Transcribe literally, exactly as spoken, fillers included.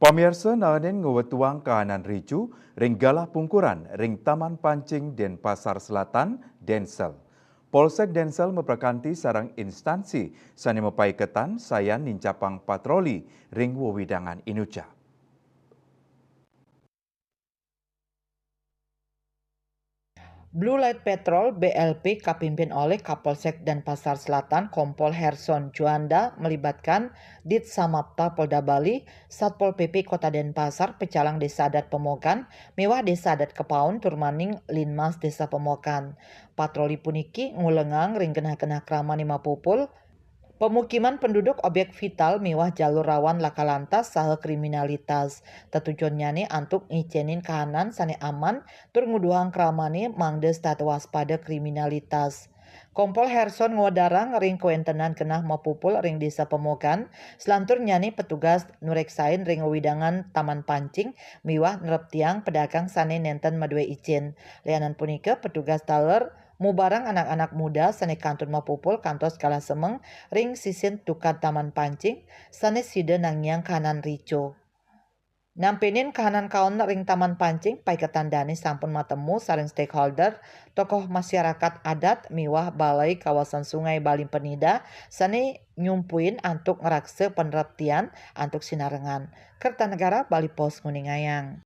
Pamiarsa, naenin ngawetuang kahanan ricu ring galah pungkuran ring Taman Pancing, Denpasar Selatan, Densel. Polsek Densel maprakanti sareng instansi sane mapaiketan sayan nincapang patroli ring wewidangan inucap. Blue Light Patrol, B L P, kapimpin olih Kapolsek Denpasar Selatan Kompol Herson Juanda, melibatkan Dit Samapta Polda Bali, Satpol P P Kota Denpasar, pecalang Desa Adat Pemogan, miwah Desa Adat Kepaun, tur maning Linmas Desa Pemogan. Patroli puniki ngulengang ring genah-genah kramane mapupul, pemukiman penduduk, objek vital miwah jalur rawan laka lantas saha kriminalitas. Tetujonnyane antuk ngicenin kahanan sane aman tur nguduhang kramane mangda setata waspada kriminalitas. Kompol Herson ngwedarang ring kawentenan genah mapupul ring Desa Pemogan, selanturnyane petugas nureksain ring wewidangan Taman Pancing miwah nreptiang pedagang sane nenten madue icin. Lianan punika, petugas taler mubarang anak-anak muda sane kantun mapupul kantos galah semeng ring sisin tukad Taman Pancing sane sida nangiang kahanan ricu. Nampinin kahanan kaon ring Taman Pancing, paiketan dane sampun matemu sareng stakeholder, tokoh masyarakat adat miwah Balai Kawasan Sungai Balimpenida sane nyumpuin antuk ngraksa panreptian antuk sinarengan. Kertanegara, Bali Post, nguningayang.